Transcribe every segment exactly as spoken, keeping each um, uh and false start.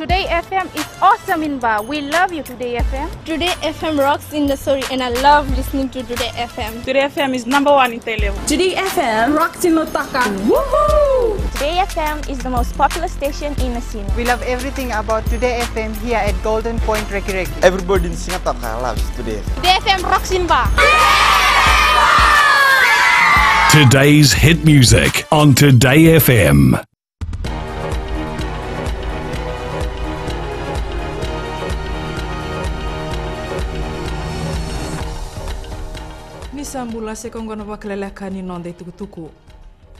Today F M is awesome in Ba. We love you, Today F M. Today F M rocks in Nausori, and I love listening to Today F M. Today F M is number one in Tailevu. Today F M rocks in Lautoka. Woohoo! Today F M is the most popular station in Nasinu. We love everything about Today F M here at Golden Point Reki Reki. Everybody in Sigatoka loves Today F M. Today F M rocks in Ba. Today's hit music on Today F M. Ni sa bula, se ka oqo na vakaleleka ni noda itukutuku.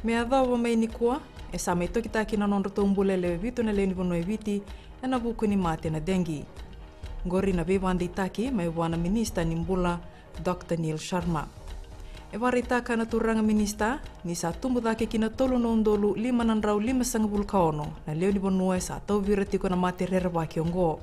Me yacova mai nikua, e sa mai tokitaki na nodratou bula e lewe vitu na lewe ni vanua e Viti ena vuku ni mate na dengue. Qori na veivakadeitaki mai vua na minisita ni bula, Doctor Neil Sharma. E vakaraitaka na turaga minisita ni sa tubu cake ki na tolu na udolu lima na drau limasagavulu ka ono na lewe ni vanua e sa tauvi ira tiko na mate rerevaki oqo.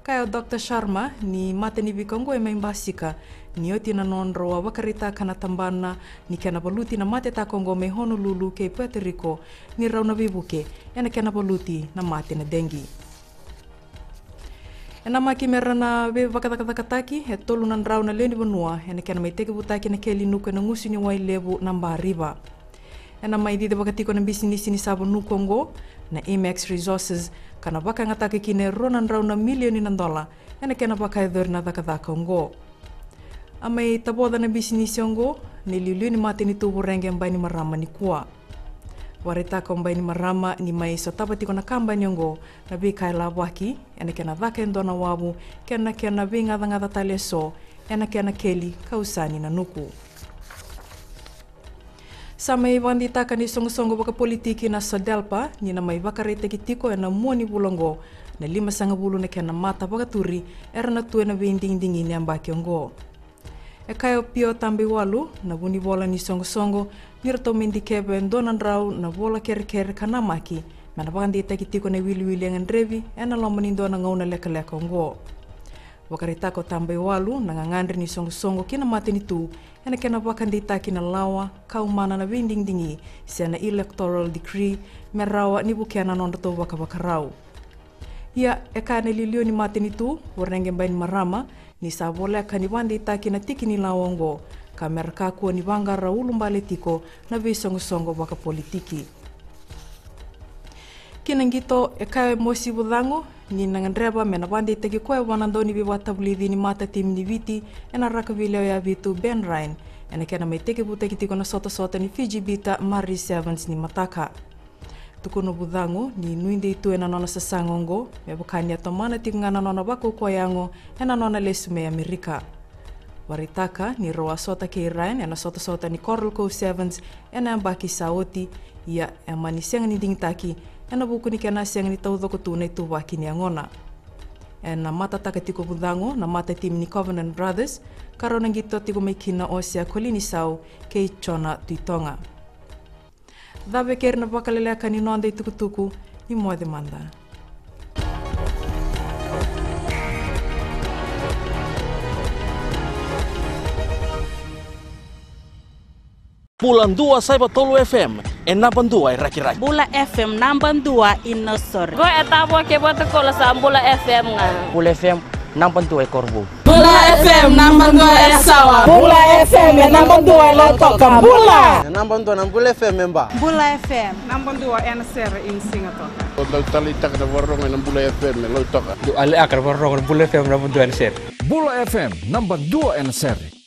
Kaya o Doctor Sharma ni matanifika oqo e mai basika ni oti na nodrau a vakaraitaka na tabana ni kena valuti na matetaka oqo mai Honolulu kei Puerto Rico, ni rau na veivuke ena kena valuti na mate na dengue. E namaki me ra na veivakacakacakataki e tolu na drau na lewe ni vanua ena kena mai tekivutaki na keli nuku ena gusu ni wai levu na Ba River. Ena mai cicivaka tiko na bisinisi ni sava nuku oqo na Imax Resources, ka na vakayagataka kina e rua na drau na milioni na dola ena kena vakayacori na cakacaka oqo. A mai tavoca na bisinisi oqo na iliuliu ni matanitu Voreqe Bainimarama nikua. Vakaraitaka o Bainimarama ni mai sotava tiko na kabani oqo na veika e lavaki ena kena caka e dua na wavu kei na kena veigacagaca tale eso ena kena keli ka usani na nuku. Sa mai vakadeitaka na isoqosoqo vakapolitiki na SODELPA ni na mai vakaraitaki tiko ena mua ni vula oqo na limasagavulu na kena mata vakaturi era na tu ena veidigidigi ni yabaki oqo. E kaya o Pio Tabaiwalu, na vunivola ni soqosoqo, ni ratou mai dikeva e dua na drau na vola kerekere ka namaki me na vakadeitaki tiko na iwiliwili e gadrevi ena loma ni dua na gauna lekaleka oqo. Vakaraitaka o Tabaiwalu na gagadre ni soqosoqo ki na matanitu ena kena vakadeitaki na lawa ka umana na veidigidigi se na electoral decree me rawa ni vukea na nodratou vakavakarau. Ia, e kaya na iliuliu ni matanitu Voreqe Bainimarama ni sa voleka ni vakadeitaki na tiki ni lawa oqo ka me ra kakua ni vaqara ulubale tiko na veisoqosoqo vakapolitiki. Ki na qito, e kaya o Emosi Vucago ni na gadreva me na vakadeitaki koya vua na dauniveivakatavulici ni matatimi ni Viti ena rakavi lewe yavitu, Ben Ryan, ena kena mai tekivutaki tiko na sotasota ni Fiji Bitter Marie Sevens ni mataka. Tukuna o Vucago ni nuidei tu ena nona sasaga oqo me vaka ni a tomana tiko ga na nona vakaukauwa yago ena nona lesu mai Amerika. Vakaraitaka ni rau a sota kei Ryan ena sotasota ni Coral Coast Sevens ena yabaki sa oti, ia e mani sega ni digitaki ena vuku ni kena sega ni taucoko tu na ituvaki ni yagona. Ena matataka tiko o Vucago na matatimi ni Covenant Brothers, ka rau na qito tiko mai kina o Osea Kolinisau kei Jona Tuitoga. Cava e keri na vakaleleka ni noda itukutuku, ni moce mada. Bula dua saiva tolu F M, e naba dua e Rakiraki. Bula F M naba dua i Nausori. Qo e Tavua kei Vatukoula, sa Bula F M ga. Bula F M naba dua e Korovou. Bula F M naba dua e Yasawa. Bula F M e naba dua e Lautoka. Bula. E naba dua na Bula F M e Ba. Bula F M naba dua ena sere i Sigatoka. O dau taleitaka na vakarorogo ena Bula F M e Lautoka. Dau taleitaka na vakarorogo ena Bula F M naba dua ena sere. Bula F M naba dua ena sere.